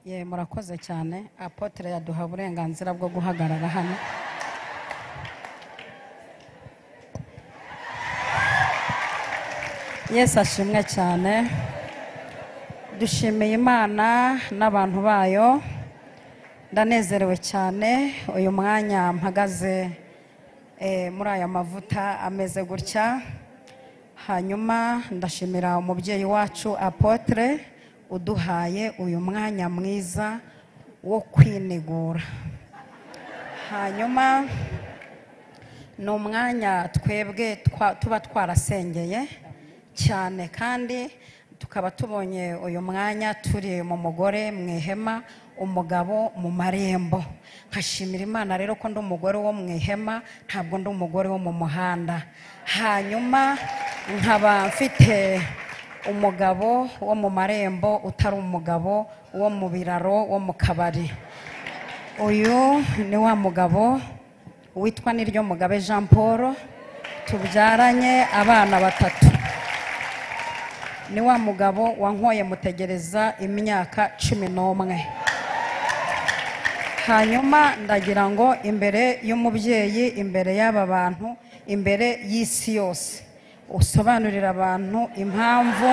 Ye, murakoze cyane. Apotre yaduha uburenganzira bwo guhagarara hano. Yesu ashimwe cyane. Dushimiye Imana n'abantu bayo. Ndanezerewe cyane uyu mwanya mpagaze muri aya mavuta ameze gutya. Hanyuma ndashimira umubyeyi wacu Apotre uduhaye uyu mwanya mwiza wo kwinegura. Hanyuma ni umwanya twebwe tuba twarasengeye cyane, kandi tukaba tubonye uyu mwanya turi mu mugore mu ihema, umugabo mu marembo. Nkashimira Imana rero ko ndi umugore wo mu ihema, ntabwo ndi umugore wo mu muhanda. Hanyuma nkaba mfite umugabo wo mu marembo utari umugabo wo mu biraro wo mu kabari. Uyu ni wa mugabo witwa Niryo Mugabe Jean Paul, tubyaranye abana batatu. Ni wa mugabo wankoye mutegereza imyaka 11. Hanyuma ndagira ngo imbere y'umubyeyi, imbere y'aba bantu, imbere y'isi yose, usobanurira abantu impamvu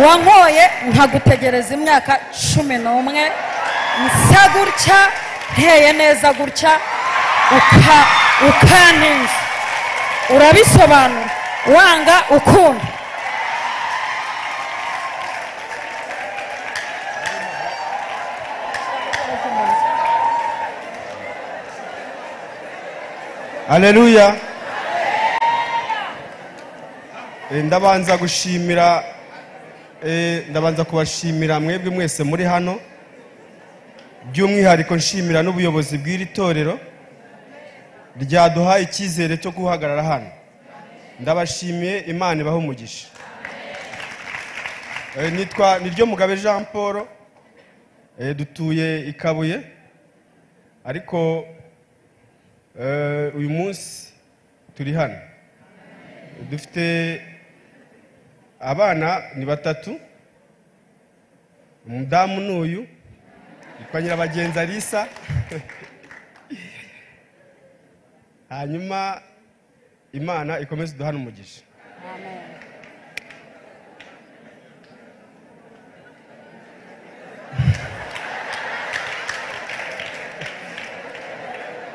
wankoye nkagutegereza imyaka 11, nsa gutya, nteye neza gutya, ukantinza. Urabisobanura wanga ukunda. Haleluya. Ndabanza gushimira, ndabanza kubashimira mwebwe mwese muri hano, by'umwihariko nshimira n'ubuyobozi bw'iri torero ryaduhaye icyizere cyo guhagarara hano. Ndabashimiye, Imana ibahe umugisha. Nitwa Niryo Mugabe Jean Paul, dutuye i Kabuye, ariko uyu munsi turi hano. Dufite abana ni batatu. Umudamu n'uyu yitwa Nyirabagenzi Alisa. Hanyuma Imana ikomeze duhana umugisha. Amen.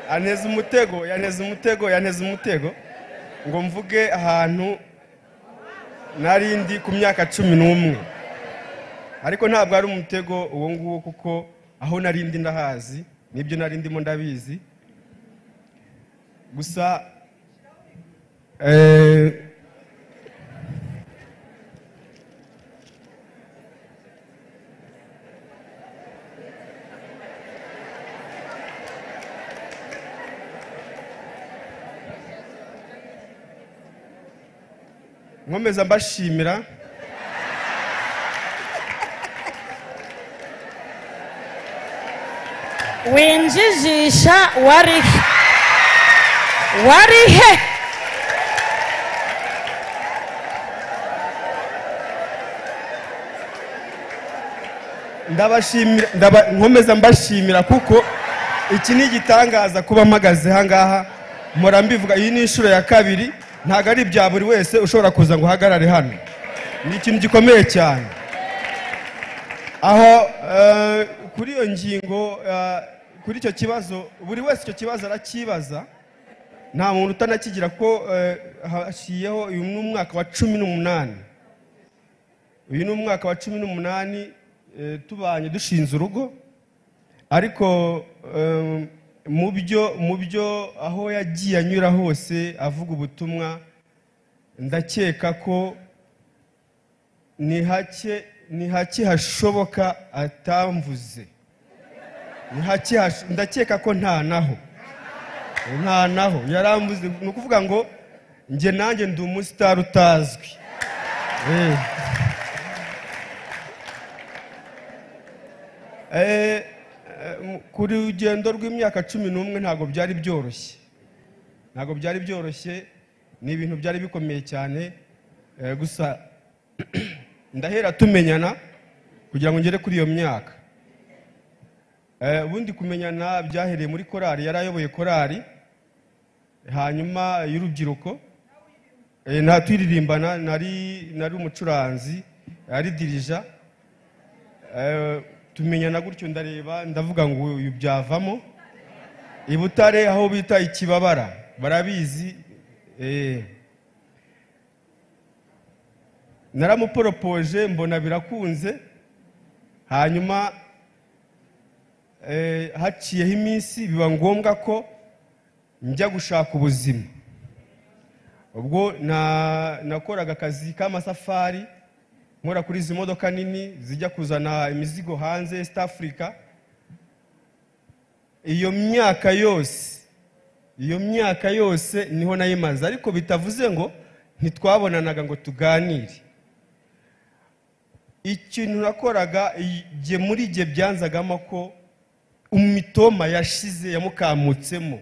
Aneza umutego, yaneza umutego, yaneza umutego ngo mvuge ahantu narindi ku myaka 11. Ariko ntabwo ari umutego uwo nguwo, kuko aho narindi ndahazi, nibyo narindimo ndabizi. Gusa nkomeza mbashimira. Winjijisha warihe ndabashimira, nkomeza mbashimira kuko iki ni igitangaza kuba mpagaze hangaha. Mpora mbivuga, iyi ni inshuro ya kabiri. Ntabwo ari ibya buri wese ushobora kuza ngo uhagarare hano, ni ikintu gikomeye cyane. Aho kuri iyo ngingo, kuri icyo kibazo, buri wese icyo kibazo arakibaza, nta muntu utanakigira ko hashiyeho. Uyu ni umwaka wa 18, uyu ni umwaka wa 18 tubanye dushinze urugo. Ariko mu byo aho yagiye anyura hose avuga ubutumwa, ndakeka ko ni hake hashoboka atamvuze. Ndakeka ko nta naho yaramvuze. Ni ukuvuga ngo njye nanjye ndi umusitari utazwi. Kuri rugendo rw'imyaka 11 ntabwo byari byoroshye, ntabwo byari byoroshye. Ni ibintu byari bikomeye cyane. Gusa ndahera tumenyana kugira ngo ngere kuri iyo myaka. Ubundi kumenyana byahereye muri korali, yari ayoboye korali hanyuma y'urubyiruko. Nta twiririmbana, nari umucuranzi, ari dirija. Tumenyana gutyo, ndareba ndavuga ngo uyu byavamo. I Butare aho bita Ikibabara barabizi. Naramuporopoje mbona birakunze. Hanyuma haciyeho iminsi biba ngombwa ko njya gushaka ubuzima. Ubwo nakoraga akazi k'amasafari, nkora kuri izi modoka nini zijya kuzana imizigo hanze East Africa. Iyo myaka yose niho nayimaze, ariko bitavuze ngo ntitwabonanaga ngo tuganire. Ikintu nakoraga jye muri jye byanzagamo ko umitoma yashize yamukamutsemo,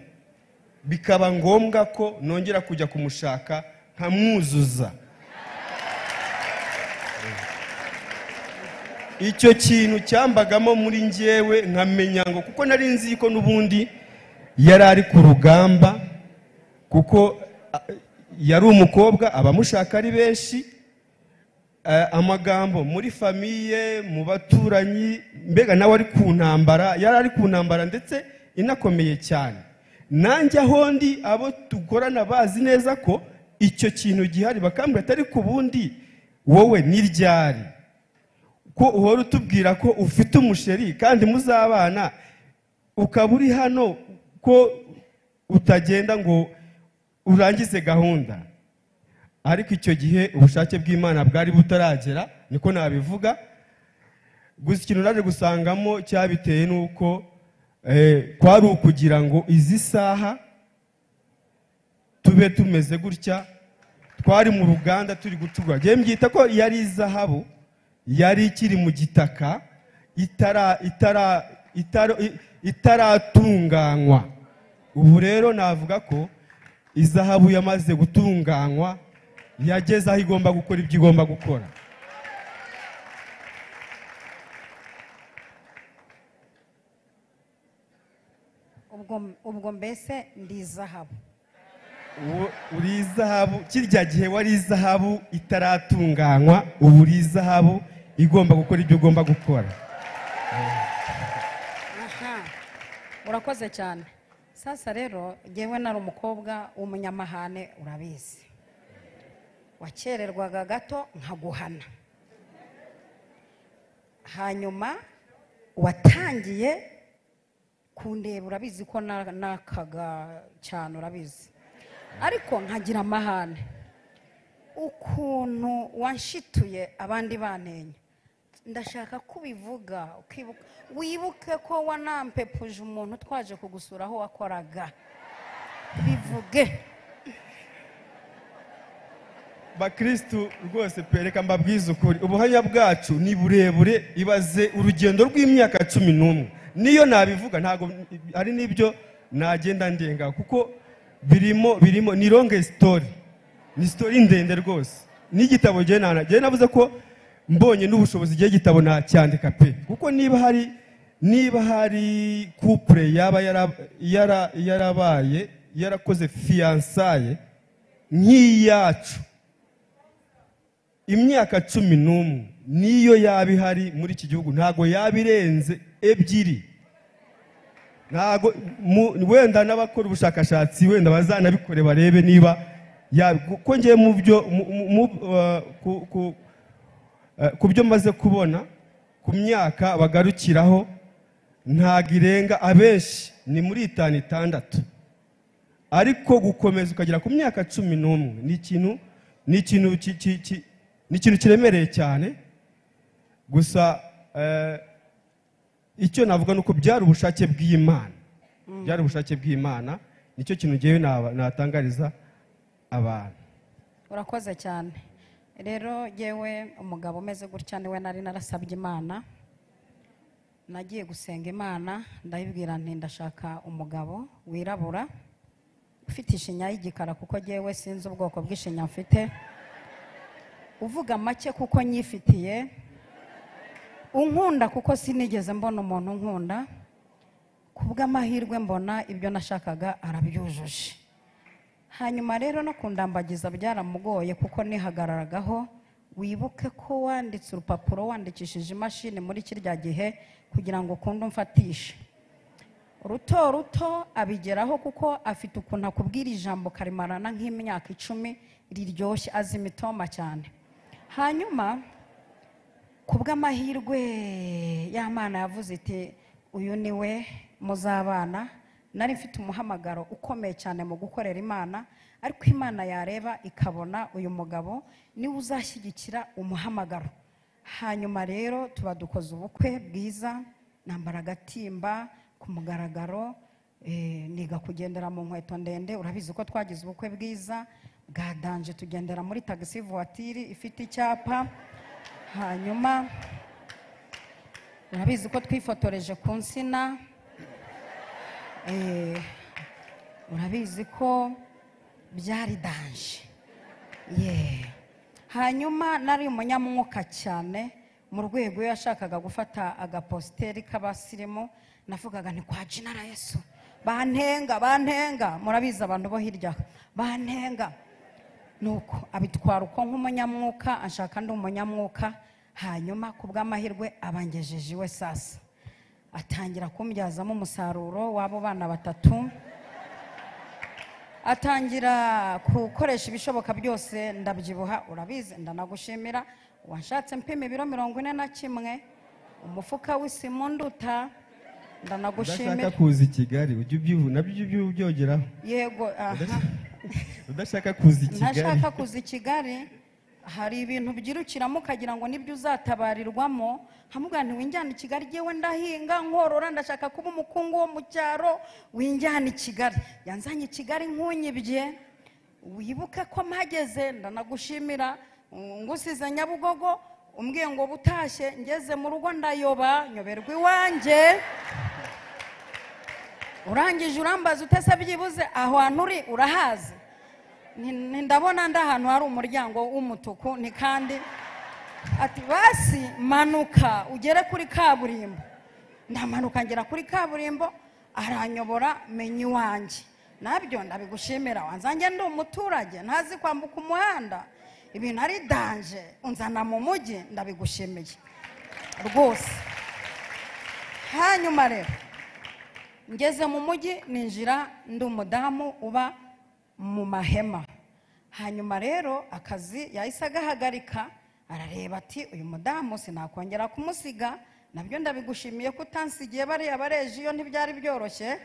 bikaba ngombwa ko nongera kujya kumushaka nkamwuzuza. Icyo kintu cyambagamo muri njyewe nkamenya ngo kuko nari nzi ko n'ubundi yari ari ku rugamba, kuko yari umukobwa abamushaka ari benshi. Amagambo muri famiye, mu baturanyi, mbega nawe ari ku ntambara, yari ari ku ntambara ndetse inakomeye cyane. Nanjye aho ndi abo dukorana bazi neza ko icyo kintu gihari, bakambwira atari ku bundi wowe ni ryari ko uhora utubwira ko ufite umusheri kandi muzabana, ukaba uri hano ko utagenda ngo urangize gahunda. Ariko icyo gihe ubushake bw'Imana bwari butaragera, niko nabivuga. Gusa ikintu naje gusangamo cyabiteye nuko kwari ukugira ngo izi saha tube tumeze gutya. Twari mu ruganda turi gucurwa, ngiye mbyita ko yari izahabu yari ikiri mu gitaka, itaratunganywa. Ubu rero navuga ko izahabu yamaze gutunganywa, yageze aho igomba gukora ibyo igomba gukora. Ubwo mbese ndi izahabu. Uri izahabu, kirya gihe wari izahabu itaratunganywa, ubu uri izahabu igomba gukora ibyo ugomba gukora. Aha, urakoze cyane. Sasa rero jyewe nari umukobwa w'umunyamahane, urabizi, wakererwaga gato nkaguhana. Hanyuma watangiye kundeba, urabizi ko nakaga cyane, urabizi, ariko nkagira amahane. Ukuntu wanshituye abandi banenya, ndashaka kubivuga wibuke ko wanampepuje umuntu twaje kugusura aho wakoraga, bivuge. Bakristu rwose pereka mbabwize ukuri, ubuhamya bwacu ni burebure. Ibaze urugendo rw'imyaka 11. Niyo nabivuga ntago ari nibyo nagenda ndenga, kuko birimo ni longue story, ni story ndende rwose. N'igitabo je navuze ko mbonye n'ubushobozi gihe gitabo nacyandika pe, kuko niba hari couple yaba yarabaye yarakoze fiançailles nk'iyacu imyaka 11, niyo yaba ihari muri iki gihugu ntago yabirenze 2. Ntago wenda n'abakora ubushakashatsi wenda bazanabikore barebe niba ko ngiye mu byo ku byo maze kubona ku myaka bagarukiraho ntago irenga, abenshi ni muri 5 6. Ariko gukomeza ukagera ku myaka 11 ni ikintu kiremereye cyane. Gusa icyo navuga nuko byari ubushake bw'Imana, byari ubushake bw'Imana, nicyo kintu ngiye natangariza abantu. Urakoze cyane. Rero yewe umugabo umeze gutya niwe nari narasabye Imana. Nagiye gusenga Imana ndayibwira nti ndashaka umugabo wirabura Ufite ishinya y'igikara kuko jyewe sinzi ubwoko bw'ishinya mfite, uvuga make kuko nyifitiye, unkunda kuko sinigeze mbona umuntu unkunda. Kubw'amahirwe mbona ibyo nashakaga arabyujuje. Hanyuma rero no kundambagiza byaramugoye kuko nihagararagaho. Wibuke ko wanditse urupapuro wandikishije imashini muri kirya gihe kugira ngo ukunde umfatishe. Ruto ruto abigeraho kuko afite ukuntu akubwira ijambo karimarana nk'imyaka 10 riryoshye, azi imitoma cyane. Hanyuma kubw'amahirwe y'Imana yavuze iti uyu ni we muzabana. Nari mfite umuhamagaro ukomeye cyane mu gukorera Imana, ariko Imana yareba ikabona uyu mugabo niwe uzashyigikira umuhamagaro. Hanyuma rero tuba dukoze ubukwe bwiza, nambara agatimba ku mugaragaro, niga kugendera mu nkweto ndende. Urabizi ko twagize ubukwe bwiza bwa danje, tugendera muri taxi voiture ifite icyapa. Hanyuma urabizi ko twifotoreje ku nsina, urabizi ko byari danje. Hanyuma nari umunyamwuka cyane mu rwego yashakaga gufata agapositeri k'abasirimu, navugaga nti kwa jina la Yesu bantenga bantenga, murabizi abantu bo hirya bantenga. Nuko abitwara uko nk'umunyamwuka, anshaka ndi umunyamwuka. Hanyuma kubw'amahirwe abangejeje iwe sasa, atangira kumbyazamo umusaruro w'abo bana 3, atangira gukoresha ibishoboka byose ndabyibuha. Urabizi ndanagushimira, wanshatse mpima ibiro 41, umufuka w'isimu nduta, ndanagushimira. Udashaka kuza i Kigali ujye ubyibu nabyo ubyogeraho. Yego, aha. Udashaka kuza i Kigali. Ntashaka kuza i Kigali, hari ibintu byirukiramo ukagira ngo nibyo uzatabarirwamo. Nkamubwira nti winjyana i Kigali, jyewe ndahinga nkorora, ndashaka kuba umukungu wo mu cyaro, winjyana i Kigali. Yanzanye i Kigali nkunyibye. Wibuke ko mpageze ndanagushimira, ngusize Nyabugogo umbwiye ngo butashye, ngeze mu rugo ndayoba nyoberwa iwanjye. Urangije urambaza utese byibuze aho hantu uri urahazi? Ndabona ndi ahantu hari umuryango w'umutuku, ni kandi ati basi manuka ugere kuri kaburimbo. Ndamanuka ngera kuri kaburimbo, aranyobora menya iwanjye. Nabyo ndabigushimira, wanzange ndi umuturage ntazi kwambuka umuhanda, ibintu ari danje, unzana mu mujyi, ndabigushimiye rwose. Hanyuma rero ngeze mu mujyi ninjira ndi umudamu uba mu mahema. Hanyuma rero akazi yahise agahagarika, arareba ati uyu mudamu sinakongera kumusiga, nabyo ndabigushimiye ko utansigiye bariya bareje iyo ntibyari byoroshye.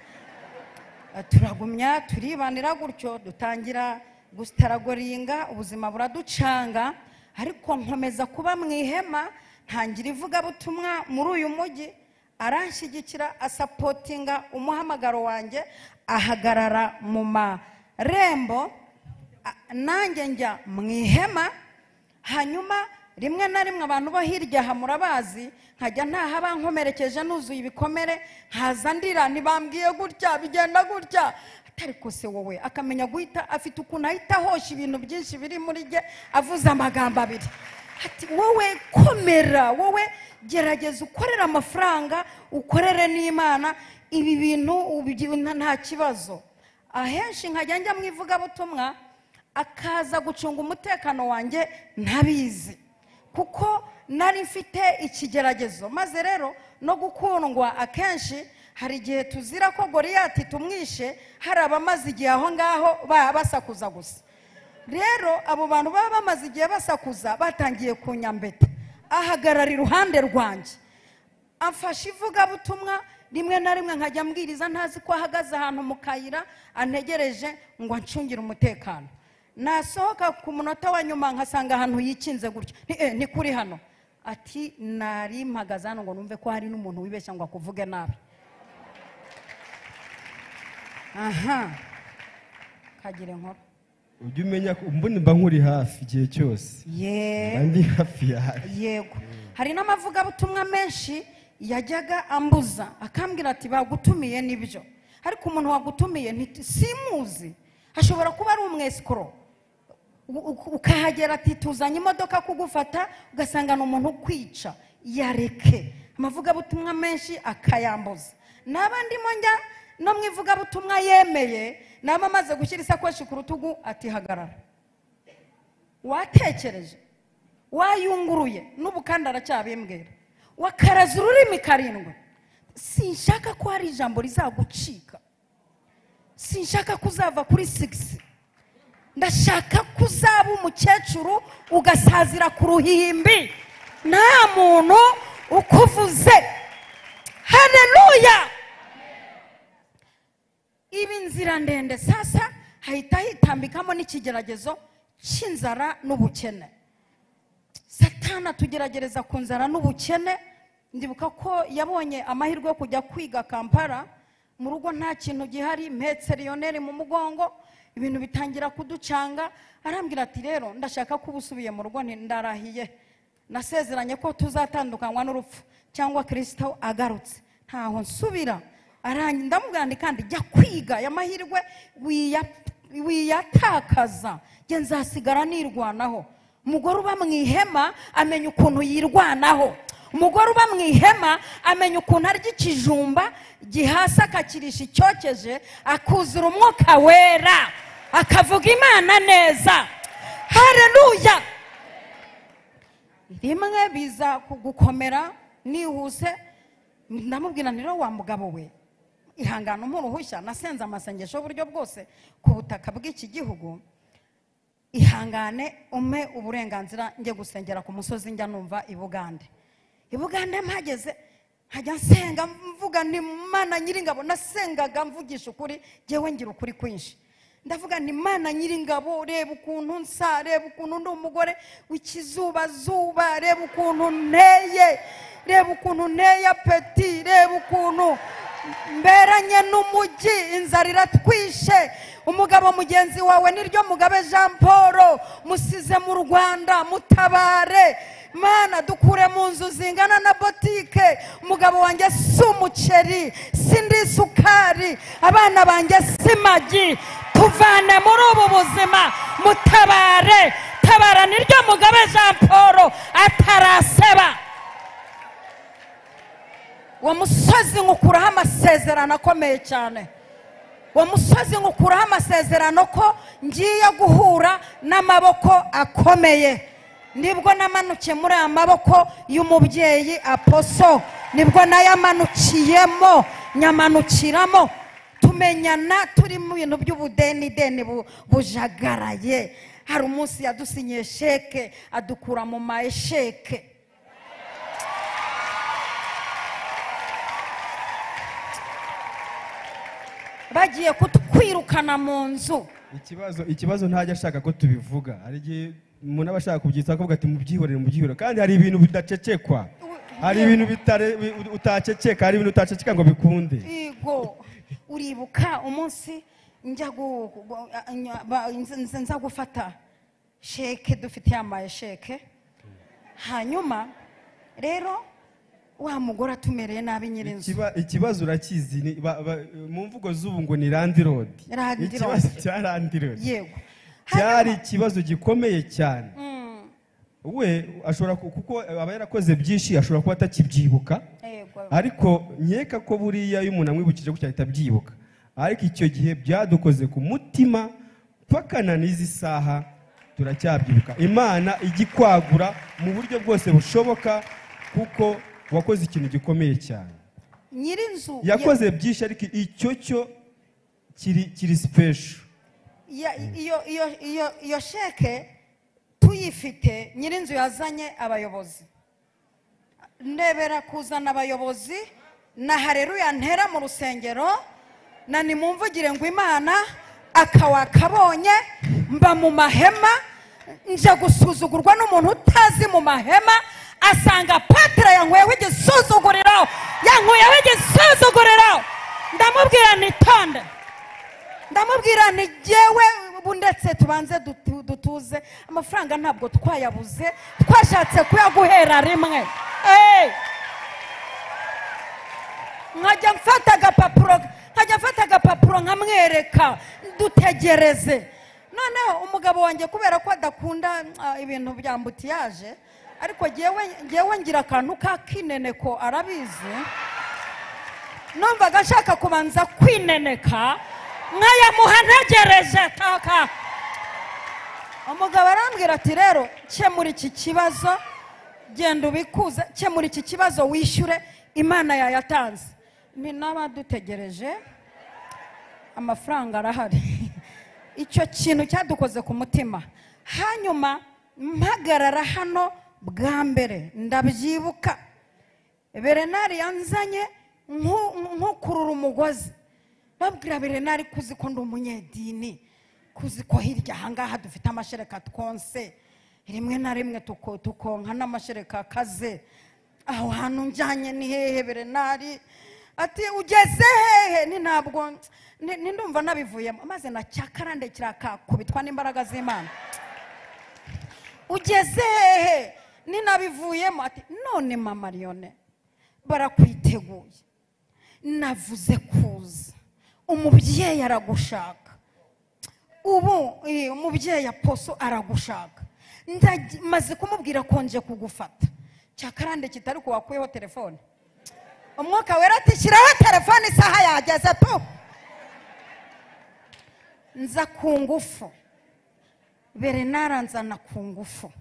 Turagumya turibanira gutyo, dutangira gusitaragoringa, ubuzima buraducanga, ariko nkomeza kuba mu ihema, ntangira ivugabutumwa muri uyu mujyi. Aranshyigikira, asapotinga umuhamagaro wanjye, ahagarara mu marembo, nanjye njya mu ihema. Hanyuma rimwe na rimwe abantu bo hirya aha murabazi, nkajya ntaha bankomerekeje nuzuye ibikomere, nkaza ndira ntibambwiye gutya bigenda gutya, ariko se wowe akamenya guhita afite ukuntu ahita ahosha ibintu byinshi biri muri jye avuze amagambo abiri. Ati wowe komera, wowe gerageza ukorere amafaranga, ukorere n'Imana, ibi bintu nta kibazo. Ahenshi nkajya njya mu ivugabutumwa, akaza gucunga umutekano wanjye ntabizi, kuko nari mfite ikigeragezo. Maze rero no gukundwa akenshi hari igihe tuzira ko Goliyati tumwishe, hari abamaze igihe aho ngaho basakuza gusa. Rero abo bantu baba bamaze igihe basakuza batangiye kunyambeta, ahagarara iruhande rwanjye amfasha ivugabutumwa. Rimwe na rimwe nkajya mbwiriza ntazi ko ahagaze ahantu mu kayira antegereje ngo ancungire umutekano. Nasohoka ku munota wa nyuma nkasanga ahantu yikinze gutya, ni kuri hano. Ati nari mpagaze hano ngo numve ko hari n'umuntu wibeshya ngo akuvuge nabi. Aha kagire inkuru. Ujye umenya ko mbona mba nkuri hafi igihe cyose. Ndi hafi yawe. Yego. Hari n'amavugabutumwa menshi yajyaga ambuza, akambwira ati bagutumiye nibyo, ariko umuntu wagutumiye simuzi. Ashobora kuba ari umwesikoro, ukahagera ati tuzanye imodoka kugufata, ugasanga ni umuntu ukwica. Yareke amavugabutumwa menshi akayambuza. Naba ndimo njya no mu ivugabutumwa yemeye, naba amaze gushyira isakoshi ku rutugu ati hagarara, watekereje, wayunguruye, n'ubu kandi aracyabimbwira, wakaraza ururimi 7. Sinshaka ko hari ijambo rizagucika, sinshaka ko uzava kuri 6, ndashaka ko uzaba umukecuru ugasazira ku ruhimbi nta muntu ukuvuze. Haleluya! Ibi nzira ndende sasa hahita hitambikamo n'ikigeragezo cy'inzara n'ubukene. Satana tugeragereza ku nzara n'ubukene. Ndibuka ko yabonye amahirwe yo kujya kwiga Kampala, mu rugo nta kintu gihari, mpetse Lionel mu mugongo, ibintu bitangira kuducanga. Arambwira ati rero ndashaka ko ubusubiye mu rugo, ndarahiye, nasezeranye ko tuzatandukanywa n'urupfu cyangwa Kristo agarutse, ntaho nsubira. Ndamubwira nti kandi jya kwiga, aya mahirwe wiyatakaza, njye nzasigara nirwanaho. Umugore uba mu ihema amenya ukuntu yirwanaho. Umugore uba mu ihema amenya ukuntu arya ikijumba gihasa akakirisha icyokeje, akuzura umwuka wera, akavuga Imana neza. Haleluya! Rimwe biza kugukomera nihuse, ndamubwira nti rero wa mugabo we, ihangane umpe uruhushya, nasenze amasengesho y'uburyo bwose ku butaka bw'iki gihugu, ihangane umpe uburenganzira njye gusengera ku musozi njya numva i Bugande. I Bugande mpageze nkajya nsenga mvuga ni Mana nyiringabo. Nasengaga mvugisha ukuri, jyewe ngira ukuri kwinshi. Ndavuga ni Mana nyiringabo, reba ukuntu nsa, reba ukuntu ndi umugore w'ikizubazuba, reba ukuntu nteye, reba ukuntu nteye apeti, reba ukuntu mberanye n'umujyi, inzara iratwishe. Umugabo mugenzi wawe niryo Mugabe Jean Paul musize mu Rwanda, mutabare Mana, dukure mu nzu zingana na botike. Umugabo wanjye si umuceri, si ndi isukari, abana banjye si magi, tuvane muri ubu buzima, mutabare. Tabara niryo Mugabe Jean Paul ataraseba. Uwo musozi nkukuraho amasezerano akomeye cyane. Uwo musozi nkukuraho amasezerano ko ngiye guhura n'amaboko akomeye. Nibwo namanukiye muri aya maboko y'umubyeyi Aposo, nibwo nayamanukiyemo, nyamanukiramo, tumenyana turi mu bintu by'ubudeni deni bujagaraye. Hari umunsi yadusinyiye sheke adukura mu maesheke. Bagiye kutwirukana mu nzu. Ikibazo ntajya ashaka ko tubivuga. Hari igihe umuntu aba ashaka kubyitsa akavuga ati mubyihorere, mubyihorere, kandi hari ibintu bidacecekwa, hari ibintu utaceceka, hari ibintu utaceceka ngo bikunde. Yego, uribuka umunsi njya nza gufata sheke, dufite yambaye sheke. Hanyuma rero wa mugore atumereye nabi nyirinzu. Ikibazo urakizi, mu mvugo z'ubu ngo ni landlord. Ikibazo cya landlord. Yego. Cyari ikibazo gikomeye cyane. We ashobora kuko aba yarakoze byinshi, ashobora kuba atakibyibuka. Ariko nkeka ko buriya iyo umuntu amwibukije gutya ahita abyibuka. Ariko icyo gihe byadukoze ku mutima mpaka na n'izi saha turacyabyibuka. Imana igikwagura mu buryo bwose bushoboka, kuko wakoze ikintu gikomeye cyane. Nyirinzu yakoze byinshi, ariko icyo cyo kiri special. Iyo sheke tuyifite, nyirinzu yazanye abayobozi. Ndebera kuzana abayobozi na haleluya ntera mu rusengero, na nimumvugire ngo Imana akawakabonye, mba mu mahema, nje gusuzugurwa n'umuntu utazi mu mahema, asanga patra yankuyeho igisuzuguriro, yankuyeho igisuzuguriro. Ndamubwira nti tonde, ndamubwira nti jyewe ubu ndetse tubanze dutuze, amafaranga ntabwo twayabuze, twashatse kuyaguhera rimwe. Nkajya mfata agapapuro Nkajya afata agapapuro nkamwereka, dutegereze. Noneho umugabo wanjye kubera ko adakunda ibintu bya ambutiyaje, ariko ngewe ngira akantu k'akineneko, arabizi. Numvaga nshaka kubanza kwineneka nkayamuha ntegereje taka. Umugabo arambwira ati rero kemura iki kibazo, genda ubikuze, kemura iki kibazo wishyure, Imana yayatanze. Ni n'abadutegereje, amafaranga arahari. Icyo kintu cyadukoze ku mutima. Hanyuma mpagarara hano bwa mbere ndabyibuka, Bernard yanzanye nkukurura umugozi, babwira Bernard kuzi ko ndi umunyedini, kuzi ko hirya ahangaha dufite amashereka twonse, rimwe na rimwe tukonka n'amashereka akaze. Aho hantu njyanye ni hehe Bernard? Ati ugeze hehe? Ni ntabwo ni ndumva nabivuyemo, maze na cyakarande kirakakubitwa n'imbaraga z'Imana. Ugeze hehe? Ni nabivuyemo. Ati none mama Lionel barakwiteguye, navuze kuza, umubyeyi aragushaka, ubu umubyeyi aposo aragushaka, maze kumubwira ko nje kugufata. Cyakarande kitari ko wakuyeho telefone. Umwuka wera ati shyiraho telefone, isaha yageze tu. Nza ku ngufu, Bernard anzana ku ngufu.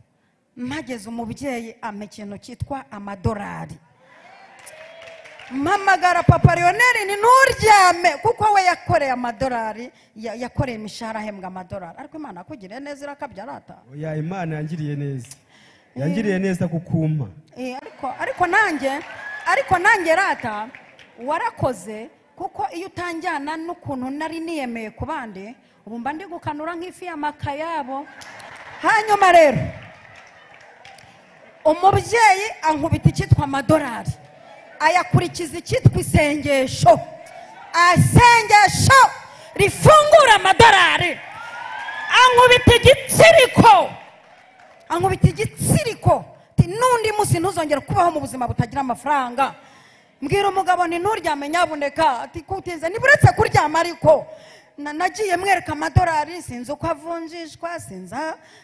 Mpageze umubyeyi ampa ikintu cyitwa amadolari. Mpamagara papa Lionel ni nturyame, kuko we yakoreye amadolari, yakoreye imishahara ahembwa amadolari. Ariko Imana akugiriye neza irakabyarata. Oya, Imana yangiriye neza, yangiriye neza kukumpa. Ariko nanjye rata warakoze, kuko iyo utanjyana n'ukuntu nari niyemeye ku bandi, ubu mba ndi gukanura nk'ifi y'amakayabo. Hanyuma rero umubyeyi ankubita icyitwa amadolari, ayakurikiza icyitwa isengesho, isengesho rifungura amadolari. Ankubita igitsiriko, ankubita igitsiriko, n'undi munsi ntuzongera kubaho mu buzima butagira amafaranga. Mbwira umugabo nti nturyame nyabuneka, ati kutinze niburetse kuryama. Ariko nagiye mwereka amadolari, sinzi uko avunjishwa, sinzi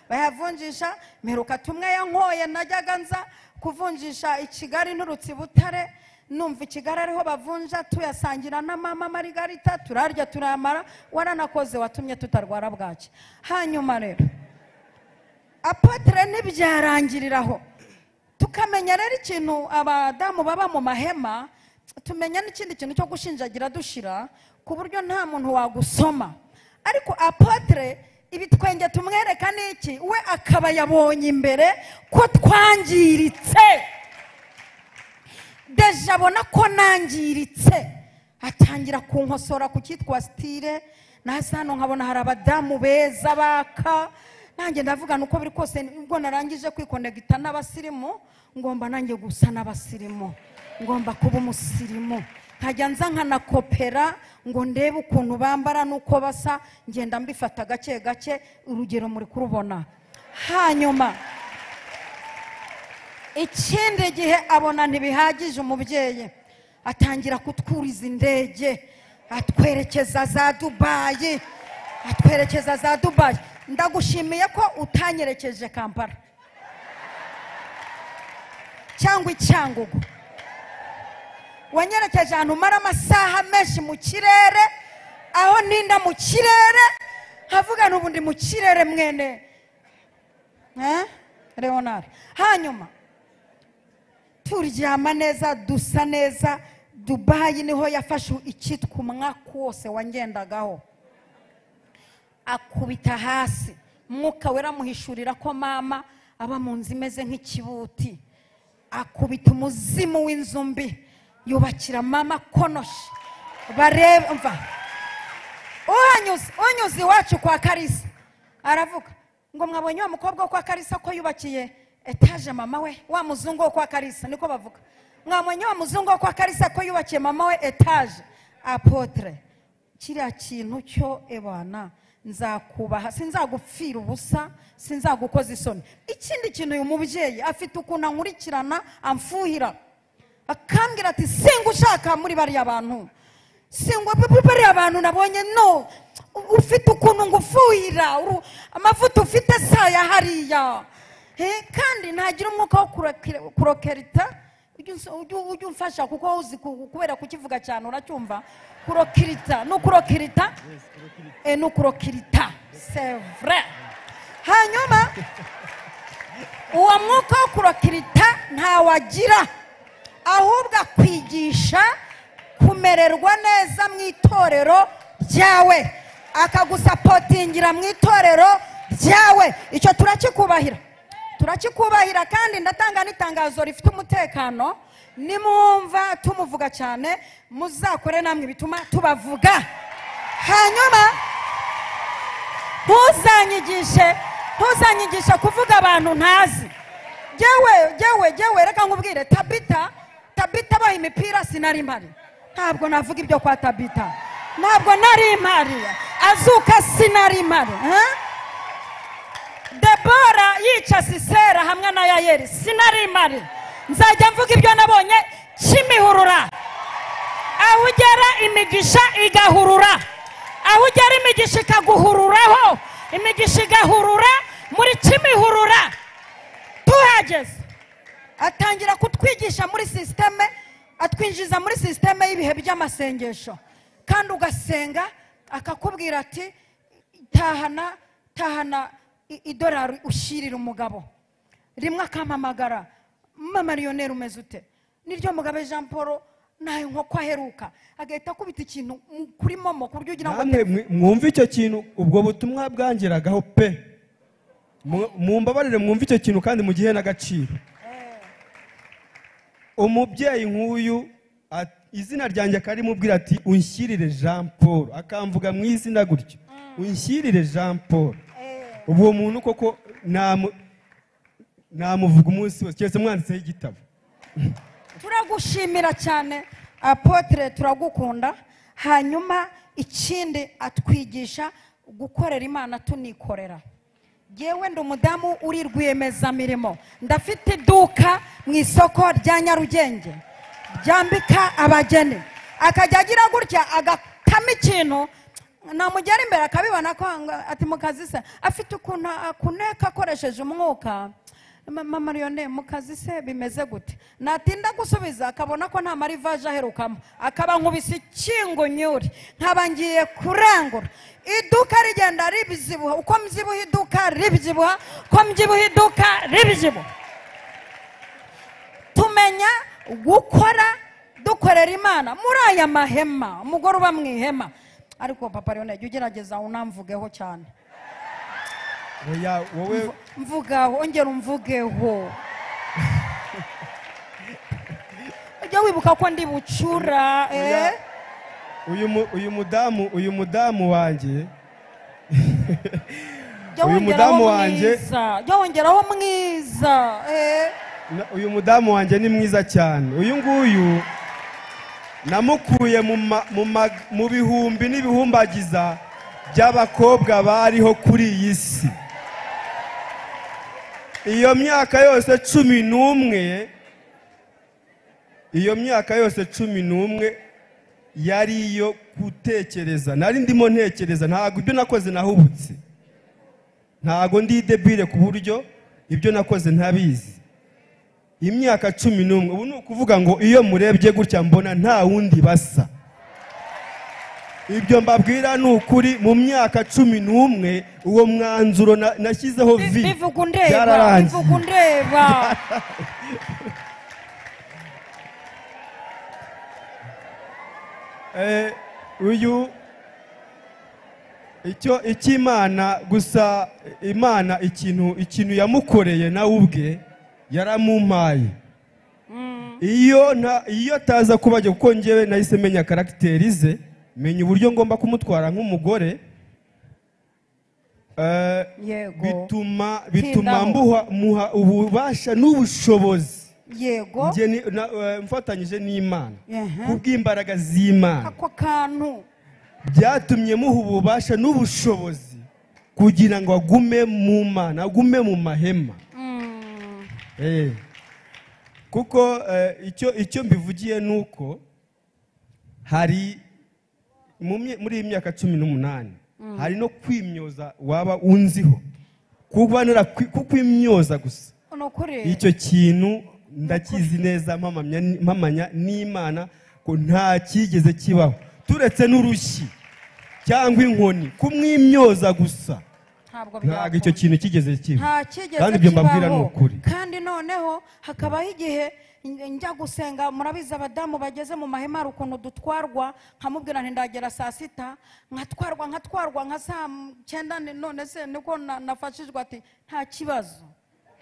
bayavunjisha. Mperuka tumwe yankoye najyaga nza kuvunjisha i Kigali nturutse i Butare, numva i Kigali ariho bavunja, tuyasangira na mama Margarita, turarya turamara. Waranakoze, watumye tutarwara bwaki. Hanyuma rero apotre ntibyarangiriraho, tukamenya rero ikintu abadamu baba mu mahema, tumenya n'ikindi kintu cyo gushinjagira dushira, ku buryo nta muntu wagusoma. Ariko apotre ibitwenge tumwereka n'iki, we akaba yabonye imbere ko twangiritse, deja abona ko nangiritse, atangira kunkosora ku cyitwa style. Nasa hano nkabona hari abadamu beza baka, nanjye ndavuga nuko biri kose ubwo narangije kwikonegita n'abasirimu, ngomba nanjye gusa n'abasirimu, ngomba kuba umusirimu. Nkajya nza nkanakopera ngo ndebe ukuntu bambara nuko basa, ngenda mbifata gake gake, urugero muri kurubona. Hanyuma ikindi gihe abona ntibihagije, umubyeyi atangira kutwuriza indege, atwerekeza za Dubayi, atwerekeza za Dubayi. Ndagushimiye ko utanyerekeje Kampala cyangwa Icyangugu, wanyerekeje ahantu umara amasaha menshi mu kirere, aho ninda mu kirere nkavuga n'ubu ndi mu kirere mwene Leonard. Hanyuma turyama neza, dusa neza. Dubayi niho yafashe icyitwa umwaka wose wangendagaho, akubita hasi. Mwuka wera muhishurira ko mama aba mu nzu imeze nk'ikibuti, akubita umuzimu w'inzu mbi, yubakira mama konoshi. Barebe mva unyuze iwacu kwa Karisa aravuga ngo mwabonye wa mukobwa wo kwa Karisa ko yubakiye etaje mama we, wa muzungu wo kwa Karisa niko bavuga, mwabonye wa muzungu wo kwa Karisa ko yubakiye mama we etaje. Apotre kiriya kintu cyo ebana nzakubaha, sinzagupfira ubusa, sinzagukoza isoni. Ikindi kintu uyu mubyeyi afite ukuntu ankurikirana, amfuhira, akambwira ati singushaka muri bariya bantu, Singwa bari abantu nabonye no ufite ukuntu ngufuhira amavuta ufite saya hariya. Kandi ntagira umwuka wo kurokerita. Ujye umfasha kuko uzi kubera kukivuga cyane uracyumva. Kurokirita no kurokirita, no kurokirita, c'est vrai. Hanyuma uwo mwuka wo kurokirita ntawagira, ahubwo akwigisha kumererwa neza mu itorero ryawe, akagusapotingira mu itorero ryawe. Icyo turakikubahira, turakikubahira. Kandi ndatanga n'itangazo rifite umutekano, nimwumva tumuvuga cyane muzakore namwe bituma tubavuga. Hanyuma ntuzanyigishe kuvuga abantu ntazi. Jewe reka nkubwire, Tabita baha imipira sinari mpari, ntabwo navuga ibyo kwa Tabita, ntabwo nari mpari, azuka sinari mpari. Debora yica Sisera hamwe na Yayeli sinari mpari. Nzajya mvuga ibyo nabonye Kimihurura. Aho ugera imigisha igahurura, aho ugera imigisha ikaguhururaho, imigisha igahurura muri Kimihurura. Tuhageze atangira kutwigisha muri systeme, atwinjiza muri systeme y'ibihe by'amasengesho. Kandi ugasenga akakubwira ati tahana idolari ushyirira umugabo. Rimwe akampamagara, mama Lionel umeze ute? Niryo Mugabe Jean Paul nayo nkoko aheruka, agahita akubita ikintu kuri momo ku buryo ugira ngo mwumve icyo kintu. Ubwo butumwa bwangeragaho pe, mumbabarire mwumve icyo kintu kandi mugihe n'agaciro. Umubyeyi nk'uyu izina ryanjye akarimubwira ati unshyirire Jean Paul, akamvuga mu izina gutyo, unshyirire Jean Paul. Ubwo muntu koko namuvuga umunsi wose keretse mwanditseho igitabo. Turagushimira cyane Apotre, turagukunda. Hanyuma ikindi atwigisha gukorera Imana tunikorera. Yewe ndi umudamu uri rwiyemezamirimo, ndafite iduka mu isoko rya Nyarugenge ryambika abageni. Akajya agira gutya agatama ikintu, namugera imbere akabibona ko ati mukazi se afite ukuntu akuneka akoresheje umwuka. Mama Lionel mukazi se bimeze gute? Natinda gusubiza akabona ko nta marivaje aherukamo, akaba nkubise ikingo nyuri, nkaba ngiye kurangura. Iduka rigenda ribyibuha, uko mbyibuha iduka ribyibuha, uko mbyibuha iduka ribyibuha. Tumenya gukora dukorera Imana muri aya mahema. Umugore uba mu ihema, ariko Papa Lionel jya ugerageza unamvugeho cyane. Oya wowe mvugaho, ongera umvugeho. Ujya wibuka ko ndi bucura. Uyu mudamu wanjye, uyu mudamu wanjye, jya wongeraho mwiza. Uyu mudamu wanjye ni mwiza cyane. Uyu nguyu namukuye mu bihumbi n'ibihumbagiza by'abakobwa bariho kuri iyi si. Iyo myaka yose 11, iyo myaka yose 11 yari iyo gutekereza. Nari ndimo ntekereza, ntabwo ibyo nakoze nahubutse, ntabwo ndi debile ku buryo ibyo nakoze ntabizi. Imyaka 11, ubu ni ukuvuga ngo iyo murebye gutya mbona nta wundi basa. Ibyo mbabwira ni ukuri, mu myaka 11 uwo mwanzuro nashyizeho vi byararangiye. Uyu icyo icy'Imana gusa, Imana ikintu yamukoreye nawe ubwe yaramumpaye. Iyo taza kubajya, kuko njyewe nahise menya karagiteri ze, menya uburyo ngomba kumutwara nk'umugore. Bituma muha ububasha n'ubushobozi. Yego, mfatanyije n'Imana kubw'imbaraga z'Imana, ako kantu byatumye muha ububasha n'ubushobozi kugira ngo agume mu Mana, agume mu mahema. Kuko icyo mbivugiye nuko hari Muri iyi myaka 18 hari no kwimyoza waba unziho, kuba kukwimyoza gusa. Ni ukuri. Icyo kintu ndakizi neza, mpamanya n'Imana ko nta cyigeze kibaho, turetse n'urushyi cyangwa inkoni, kumwimyoza gusa. Ntabwo Ntabwo icyo byakunda. kintu kigeze kiba. Nta kigeze Kandi ibyo mbabwira ni kibaho. ukuri. Kandi noneho hakabaho igihe njya gusenga, murabizi abadamu bageze mu mahema hari ukuntu dutwarwa, nkamubwira nti ndagera saa 6, nkatwarwa nka saa 9, none se niko nafashijwe, ati nta kibazo.